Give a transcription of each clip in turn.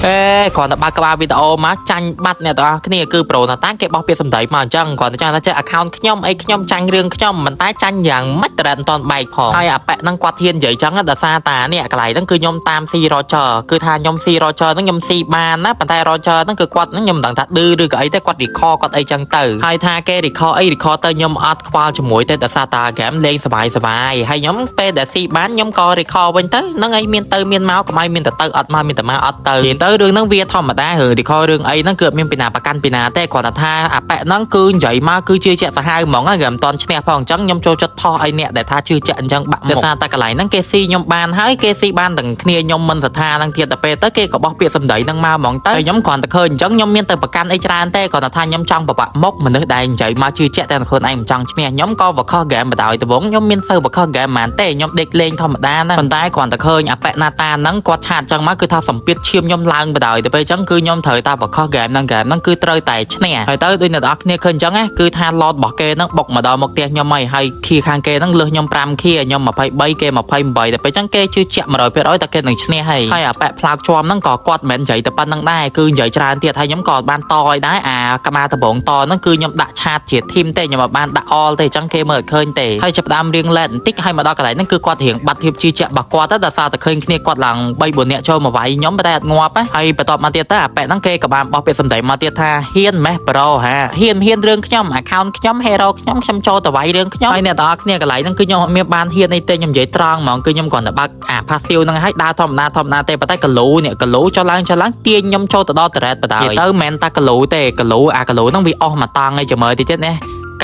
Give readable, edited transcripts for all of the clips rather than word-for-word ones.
អេគ្រាន់តែបើកក្បាលវីដេអូមកចាញ់បាត់អ្នកទាំងអស់គ្នាគឺប្រូណាតាគេបោះពាក្យសម្ដីមកអញ្ចឹងគ្រាន់តែចង់ថាចេះ account ខ្ញុំអីខ្ញុំចាញ់រឿងខ្ញុំមិនតែចាញ់យ៉ាងម៉េចតរ៉ែមិនតាន់បែកផងហើយអាប៉ែហ្នឹងគាត់ហ៊ាននិយាយចឹងដោយសារតានេះកន្លែងហ្នឹងគឺខ្ញុំតាមស៊ី Roger គឺថាខ្ញុំស៊ី Roger ហ្នឹងខ្ញុំស៊ីបានណាប៉ុន្តែ Roger ហ្នឹងគឺគាត់ហ្នឹងខ្ញុំមិនដឹងថាឌឺឬក៏អីទេគាត់ recall គាត់អីចឹងទៅហើយថាគេ recall អី recall ទៅខ្ញុំអត់ខ្វល់ជាមួយទេដោយសារតា game លេងសบายសบายហើយខ្ញុំពេលដែលស៊ីបានខ្ញុំក៏ recall វិញទៅហ្នឹងឯងមានទៅមានមកកុំឲ្យមានតែទៅអត់មកមានតែមកអត់ទៅនិយាយទៅរឿងហ្នឹងវាធម្មតារឿង recall រឿងអីហ្នឹងគឺអត់មានពីណាប្រកាន់ពីណាទេគ្រាន់តែថាអាប៉ែហ្នឹងគឺនិយាយមកគឺជឿជាក់សាហាវហ្មងហ្នឹងគេមិនតន់ឈ្នះផងអញ្ចឹងខ្ញុំចូលចិត្តផុសឲ្យអ្នកដែលថាជឿជាក់អញ្ចឹងបាក់មុខដោយសារតែកន្លែងហ្នឹងគេស៊ីខ្ញុំបានហើយគេស៊ីបានទាំងគ្នាខ្ញុំមិនសទ្ធាហ្នឹងទៀតតែពេលទៅគេក៏បោះពាក្យសម្ដីហ្នឹងមកហ្មងទៅហើយខ្ញុំគ្រាន់តែឃើញអញ្ចឹងខ្ញុំមានទៅប្រកាន់អីច្រើនទេគ្រាន់តែថាខ្ញុំចង់ប្របាក់មុខមនុស្សដែលនិយាយមកជឿជាក់តែខ្លួនឯងមិនចង់ឈ្នះខ្ញុំក៏វខុសហ្គេមបដ ாய் ដំបងខ្ញុំមានសូវវខុសហ្គេមហ្មងទេខ្ញុំដេកលេងធម្មតាណាប៉ុន្តែគ្រាន់តែឃើញអាប៉ែណាតាហ្នឹងគាត់ឆាតចឹងមកគឺថាសម្ពាធឈាមខ្ញុំឡើងបដ ாய் ទៅពេលអញ្ចឹងគឺខ្ញុំត្រូវតែវខុសហ្គេមហ្នឹងហ្គេមហ្នឹងគឺត្រូវតែឈ្នះហើយទៅដូចអ្នកនរគ្នាឃើញអញ្ចឹងណាគឺថា Lord របស់គេហ្នឹងបុកមកដល់មុខផ្ទះខ្ញុំហើយហើយខៀខាងគេហ្នឹងលើសខ្ញុំ5ខៀខ្ញុំ23គេ28ទៅពេលអញ្ចឹងគេជឿជាក់100%តែគេនឹងឈ្នះហើយហើយអាប៉ែផ្លោកជាំហ្នឹងក៏គាត់មិនមែននិយាយតែប៉ុណ្្នឹងដែរគឺនិយាយច្រើនទៀតហើយខ្ញុំក៏បានតឲ្យដែរអាក្បាលដំបងតហ្នឹងគឺខ្ញុំដាក់ chat ជា team ទេខ្ញុំអត់បានដាក់ all ទេអញ្ចឹងគេមើលអត់ឃើញទេហើយចាប់ផ្ដើមរៀង late បន្តិចហើយមកដល់កន្លែងហ្នឹងគឺគាត់រៀងបាត់ភាពជឿជាក់របស់គាត់ទៅដោយសារតែឃើញគ្នាគាត់ឡើង3 4នាក់ចូលមកវាយខ្ញុំតែអត់ងាប់ណាហើយបន្ទាប់មកទៀតទៅអាប៉ែហ្នឹងគេក៏បានបោះពាក្យសម្ដីមកទៀតថាហ៊ានម៉េះ bro ហាហ៊ានហ៊ានរឿងខ្ញុំ account ខ្ញុំ hero ខ្ញុំខ្ញុំចូលទៅវាយរឿងខ្ញុំហើយអ្នកទាំងអស់គ្នាកន្លែងហ្នឹងគឺខ្ញុំអត់មានបានហ៊ានអីទេខ្ញុំនិយាយត្រង់ហ្មងគឺខ្ញុំគ្រាន់តែបើកអា passive ហ្នឹងហើយដើរធម្មតាធម្មតាទេប៉ុន្តែកលូនេះកលូចុះឡើងចុះឡើងទាញខ្ញុំចូលទៅដល់ turret បណ្ដោយទៅមិនមែនតែកលូទេកលូអាកលូហ្នឹងវាអស់មួយតង់ឯងចាំមើលតិចទៀតណា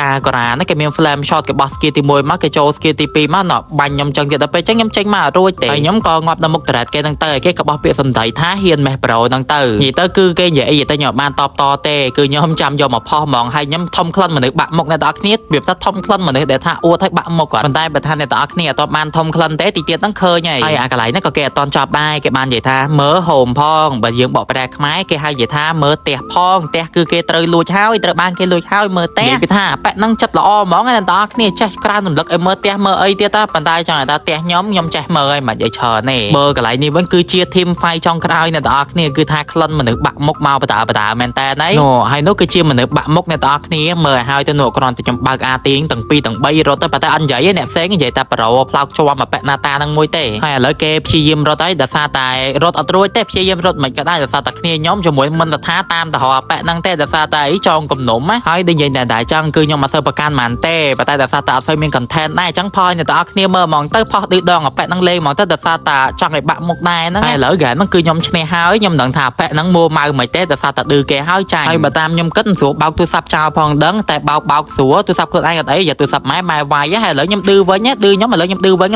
ការករាហ្នឹងគេមាន flame shot គេបោះ skill ទី1មកគេចូល skill ទី2មកណបាញ់ខ្ញុំចឹងទៀតដល់ពេលចឹងខ្ញុំចេញមកអត់រួចទេហើយខ្ញុំក៏ងាប់ដល់មុខ turret គេហ្នឹងទៅហើយគេក៏បោះពាក្យសម្ដីថាហ៊ានមេះ bro ហ្នឹងទៅនិយាយទៅគឺគេនិយាយអីទៅខ្ញុំអត់បានតបតទេគឺខ្ញុំចាំយកមកផុសហ្មងហើយខ្ញុំធំក្លិនមនុស្សបាក់មុខអ្នកទាំងអស់គ្នារបៀបថាធំក្លិនមនុស្សដែលថាអួតឲ្យបាក់មុខគាត់ប៉ុន្តែបើថាអ្នកទាំងអស់គ្នាអត់បានធំក្លិនទេទីទៀតហ្នឹងឃើញហើយហើយអាកន្លែងហ្នឹងក៏គេអត់តន់ចប់ដែរគេបាននិយាយថាមើលហូមផងបើយើងបកប្រែខ្មែរគេហៅនិយាយថាមើលផ្ទះផងផ្ទះគឺគេត្រូវលួចហើយត្រូវបានគេលួចហើយមើលផ្ទះនិយាយពីថាប៉ែហ្នឹងចិត្តល្អហ្មងអ្នកទាំងអស់គ្នាចេះក្រើនរំលឹកឲ្យមើលផ្ទះមើលអីទៀតតាប៉ុន្តែចង់ឲ្យថាផ្ទះខ្ញុំខ្ញុំចេះមើលហើយមិននិយាយច្រើនទេបើកន្លែងនេះវិញគឺជា team fight ចុងក្រោយអ្នកទាំងអស់គ្នាគឺថាក្លិនមនុស្សបាក់មុខមកបតាបតាមែនតើហើយនោះហើយនោះគឺជាមនុស្សបាក់មុខអ្នកទាំងអស់គ្នាមើលឲ្យហើយទៅនោះគ្រាន់តែខ្ញុំបើកអាទៀងទាំងពីរទាំង3រត់ទៅប៉ុន្តែអត់និយាយទេអ្នកផ្សេងនិយាយតែប្រូផ្លោកជាប់មកប៉ែណាតានឹងមួយទេហើយឥឡូវគេព្យាយាមរត់ហើយដោយសារតែរត់អត់រួចទេព្យាយាមរត់មិនក៏ដែរដោយសារតែគ្នាខ្ញុំជាមួយមិនថាតាមទៅរកអាប៉ែហ្នឹងទេដោយសារតែអីចងគំនុំណាហើយដូចនិយាយតែតែចឹងគឺខ្ញុំអត់សូវប្រកាន់ហ្មងទេប៉ុន្តែដោយសារតែអត់សូវមាន content ដែរអញ្ចឹងផុសឲ្យអ្នកទាំងអស់គ្នាមើលហ្មងទៅផុសឌឺដងអាប៉ែហ្នឹងលេងហ្មងទៅដោយសារតែចង់ឲ្យបាក់មុខដែរហ្នឹងហើយឥឡូវហ្គេមហ្នឹងគឺខ្ញុំឈ្នះហើយខ្ញុំមិនដឹងថាអាប៉ែហ្នឹងមួម៉ៅមិនទេដោយសារតែឌឺគេហើយចាញ់ហើយបើតាមខ្ញុំគិតមិនស្រួលបោកទូរស័ព្ទចោលផងដឹងតែបោកបោកស្រួលទូរស័ព្ទខ្លួនឯងអត់អីយ៉ាទូរស័ព្ទម៉ែម៉ែវាយហើយឥឡូវខ្ញុំឌឺវិញឌឺខ្ញុំឥឡូវខ្ញុំឌឺវិញ។